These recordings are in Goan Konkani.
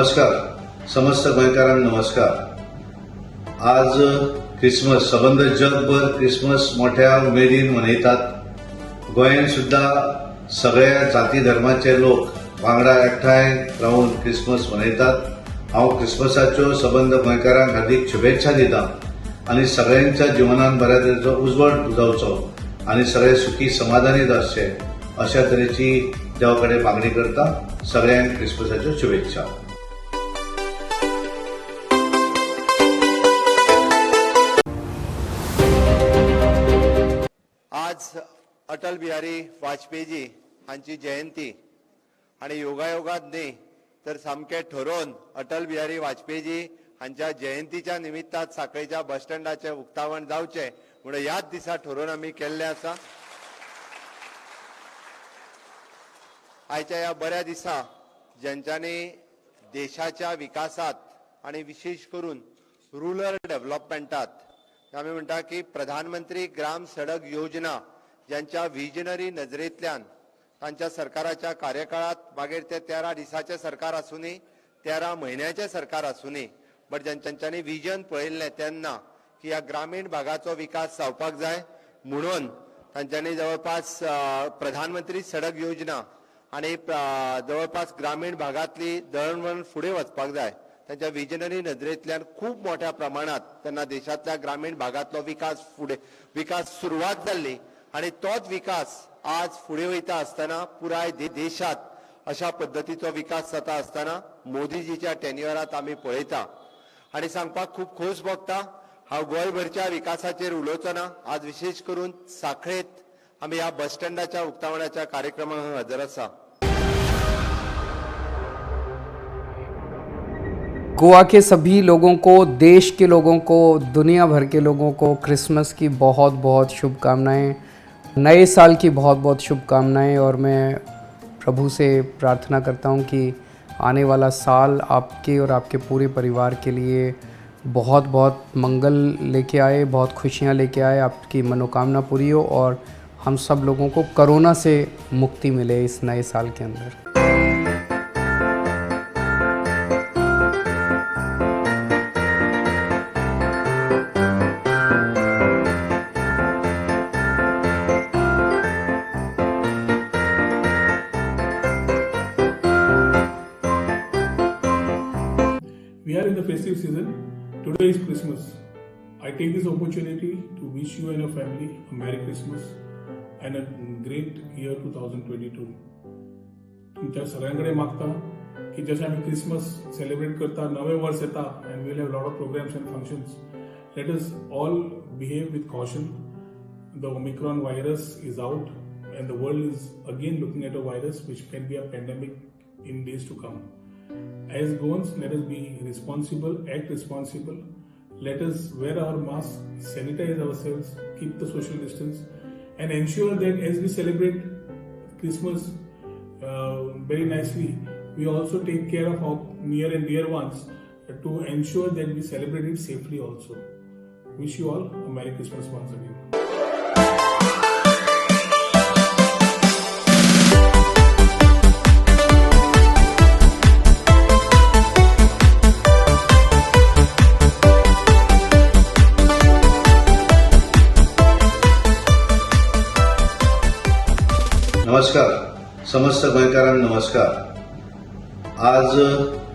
नमस्कार, समस्त गोंयकारांक नमस्कार. आज क्रिसमस. सबंद जगभर क्रिसमस मोठ्या उमेदीन मनयतात. गोंयांत सुद्दां सगळ्या जाती धर्माचे लोक वांगडा एकठांय रावन क्रिसमस मनयतात. हांव क्रिसमसाच्यो सबंद गोंयकारांक हार्दीक शुभेच्छा दिता आनी सगळ्यांच्या जिवनान बऱ्या तरेचो उजवाड जावचो आनी सगळे सुखी समाधानी आसचे अशा तरेची देवा कडेन मागणी करता. सगळ्यांक क्रिसमसाच्यो शुभेच्छा. आज अटल बिहारी वाजपेयीजी हांची जयंती आणि योगायोगात न्ही तर सामकें ठरोवन अटल बिहारी वाजपेयीजी हांच्या जयंतीच्या निमित्तान सांखळेच्या बस स्टँडाचें उक्तावण जावचें म्हणून ह्याच दिसा ठरोवन आमी केल्लें आसा. आयच्या ह्या बऱ्या दिसा ज्यांच्यांनी देशाच्या विकासात आणि विशेष करून रुरल डेव्हलपमेंटात आमी म्हणटा की प्रधानमंत्री ग्राम सडक योजना ज्यांच्या विजनरी नजरेंतल्यान तांच्या सरकाराच्या कार्यकाळात, मागीर ते 13 दिसाचें सरकार आसूनी, 13 म्हयन्याचें सरकार आसूनी, बट ज्यांच्यांनी विजन पळयल्लें तेन्ना की ह्या ग्रामीण भागाचो विकास जावपाक जाय म्हणून तांच्यांनी जवळपास प्रधानमंत्री सडक योजना आणि जवळपास ग्रामीण भागातली दळणवळण फुडें वचपाक जाय तांच्या विजनरी नजरेंतल्यान खूब मोठ्या प्रमाणात तेन्ना देशांतल्या ग्रामीण भागांतलो विकास फुडें विकास सुरवात जाल्ली आणि तोच विकास आज फुडें वयता आसतना पुराय देशांत अशा पद्दतीचो विकास जाता आसतना मोदीजीच्या टेन्युअरात आमी पळयता आणि सांगपाक खूब खोस भोगता. हांव गोंयभरच्या विकासाचेर उलोवचो ना. आज विशेष करून सांखळेंत आमी ह्या बस स्टँडाच्या उक्तावणाच्या कार्यक्रमाक हजर आसा. गोवा के सभी लोगों को, देश के लोगों को, दुनिया भर के लोगों को क्रिसमस की बहुत बहुत शुभकामनाएं, नए साल की बहुत बहुत शुभकामनाएं. और मैं प्रभु से प्रार्थना करता हूं कि आने वाला साल आपके और आपके पूरे परिवार के लिए बहुत बहुत मंगल लेके आए, बहुत खुशियां लेके आए, आपकी मनोकामना पूरी हो और हम सब लोगों को कोरोना से मुक्ति मिले इस नए साल के अंदर. We are in the festive season. Today is Christmas. I take this opportunity to wish you and your family a Merry Christmas and a great year 2022. तुमच्या सगळ्यांकडे मागता की जशें आमी क्रिसमस सेलिब्रेट करता, नवें वर्स येता and we'll have lot of programs and functions, let us all behave with caution. The Omicron virus is out and the world is again looking at a virus which can be a pandemic in days to come. As Goans, let us be responsible, act responsible. Let us wear our masks, sanitize ourselves, keep the social distance, and ensure that as we celebrate Christmas very nicely, we also take care of our near and dear ones to ensure that we celebrate it safely also. Wish you all a Merry Christmas once again. नमस्कार, समस्त गोंयकारांक नमस्कार. आज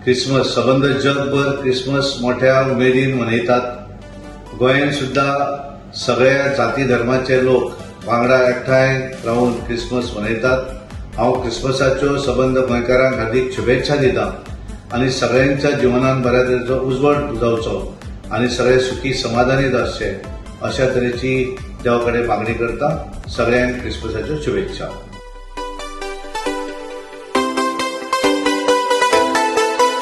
क्रिसमस. सबंद जगभर क्रिसमस मोठ्या उमेदीन मनयतात. गोंयांत सुद्दां सगळ्या जाती धर्माचे लोक वांगडा एकठांय रावन क्रिसमस मनयतात. हांव क्रिसमसाच्यो सबंद गोंयकारांक हार्दीक शुभेच्छा दिता आनी सगळ्यांच्या जिवनान बऱ्या तरेचो उजवाड जावचो आनी सगळे सुखी समाधानी आसचे अशा तरेची देवा कडेन मागणी करता. सगळ्यांक क्रिसमसाच्यो शुभेच्छा.